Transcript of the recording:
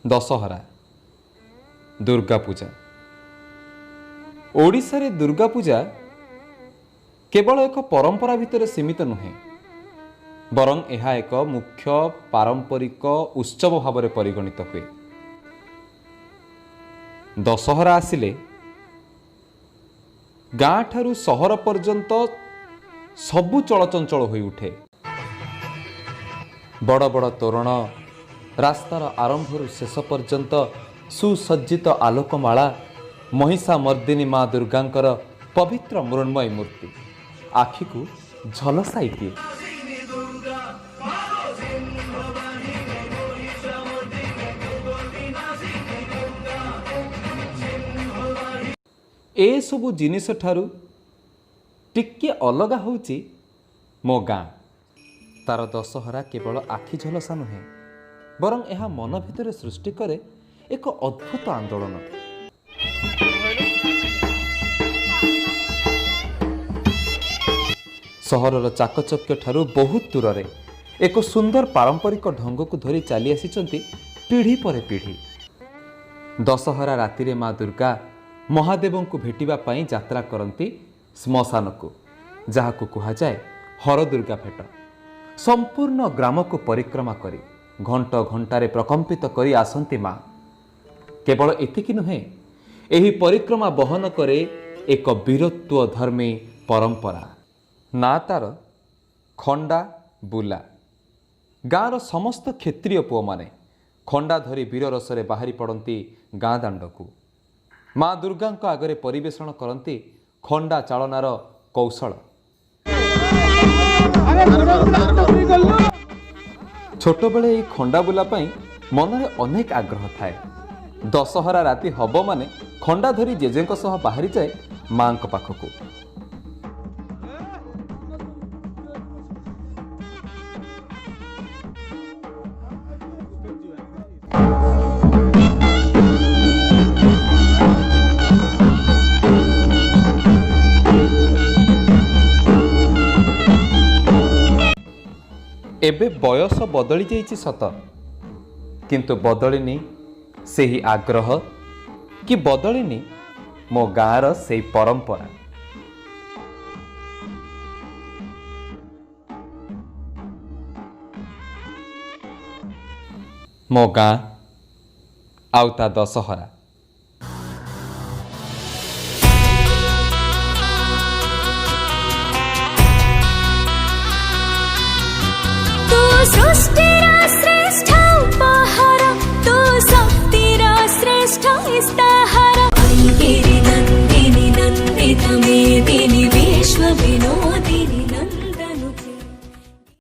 ଦଶହରା, ଦୁର୍ଗା ପୂଜା। ଓଡ଼ିଶାରେ ଦୁର୍ଗା ପୂଜା କେବଳ ଏକ ପରମ୍ପରା ଭିତରେ ସୀମିତ ନୁହେଁ, ବରଂ ଏହା ଏକ ମୁଖ୍ୟ ପାରମ୍ପରିକ ଉତ୍ସବ ଭାବରେ ପରିଗଣିତ ହୁଏ। ଦଶହରା ଆସିଲେ ଗାଁଠାରୁ ସହର ପର୍ଯ୍ୟନ୍ତ ସବୁ ଚଳଚଞ୍ଚଳ ହୋଇଉଠେ। ବଡ଼ ବଡ଼ ତୋରଣ, ରାସ୍ତାର ଆରମ୍ଭରୁ ଶେଷ ପର୍ଯ୍ୟନ୍ତ ସୁସଜ୍ଜିତ ଆଲୋକମାଳା, ମହିଷା ମର୍ଦ୍ଦିନୀ ମା ଦୁର୍ଗାଙ୍କର ପବିତ୍ର ମୃଣ୍ମୟୀ ମୂର୍ତ୍ତି ଆଖିକୁ ଝଲସାଇ ଦିଏ। ଏସବୁ ଜିନିଷ ଠାରୁ ଟିକିଏ ଅଲଗା ହେଉଛି ମୋ ଗାଁ। ତାର ଦଶହରା କେବଳ ଆଖି ଝଲସା ନୁହେଁ, ବରଂ ଏହା ମନ ଭିତରେ ସୃଷ୍ଟି କରେ ଏକ ଅଦ୍ଭୁତ ଆନ୍ଦୋଳନ। ସହରର ଚାକଚକ୍ୟ ଠାରୁ ବହୁତ ଦୂରରେ ଏକ ସୁନ୍ଦର ପାରମ୍ପରିକ ଢଙ୍ଗକୁ ଧରି ଚାଲି ଆସିଛନ୍ତି ପିଢ଼ି ପରେ ପିଢ଼ି। ଦଶହରା ରାତିରେ ମା ଦୁର୍ଗା ମହାଦେବଙ୍କୁ ଭେଟିବା ପାଇଁ ଯାତ୍ରା କରନ୍ତି ଶ୍ମଶାନକୁ, ଯାହାକୁ କୁହାଯାଏ ହରଦୁର୍ଗା ଭେଟ। ସମ୍ପୂର୍ଣ୍ଣ ଗ୍ରାମକୁ ପରିକ୍ରମା କରି ଘଣ୍ଟ ଘଣ୍ଟାରେ ପ୍ରକମ୍ପିତ କରି ଆସନ୍ତି ମା। କେବଳ ଏତିକି ନୁହେଁ, ଏହି ପରିକ୍ରମା ବହନ କରେ ଏକ ବୀରତ୍ୱ ଧର୍ମୀ ପରମ୍ପରା। ନା ତାର ଖଣ୍ଡା ବୁଲା। ଗାଁର ସମସ୍ତ କ୍ଷତ୍ରିୟ ପୁଅମାନେ ଖଣ୍ଡା ଧରି ବୀରରସରେ ବାହାରି ପଡ଼ନ୍ତି ଗାଁ ଦାଣ୍ଡକୁ। ମା ଦୁର୍ଗାଙ୍କ ଆଗରେ ପରିବେଷଣ କରନ୍ତି ଖଣ୍ଡା ଚାଳନାର କୌଶଳ। ଛୋଟବେଳେ ଏହି ଖଣ୍ଡା ବୁଲା ପାଇଁ ମନରେ ଅନେକ ଆଗ୍ରହ ଥାଏ। ଦଶହରା ରାତି ହବ ମାନେ ଖଣ୍ଡା ଧରି ଜେଜେଙ୍କ ସହ ବାହାରିଯାଏ ମାଙ୍କ ପାଖକୁ। ଏବେ ବୟସ ବଦଳି ଯାଇଛି ସତ, କିନ୍ତୁ ବଦଳିନି ସେହି ଆଗ୍ରହ କି ବଦଳିନି ମୋ ଗାଁର ସେଇ ପରମ୍ପରା। ମୋ ଗାଁ ଆଉ ତା ଦଶହରା। ତୁ ସୃଷ୍ଟିର ଶ୍ରେଷ୍ଠ ଉପହାର, ତୁ ଶକ୍ତିର ଶ୍ରେଷ୍ଠ ଇସ୍ତାହାର। ଗିରି ନନ୍ଦିନୀ ନନ୍ଦିତ ମେଦିନୀ ବିଶ୍ୱ ବିନୋଦିନୀ।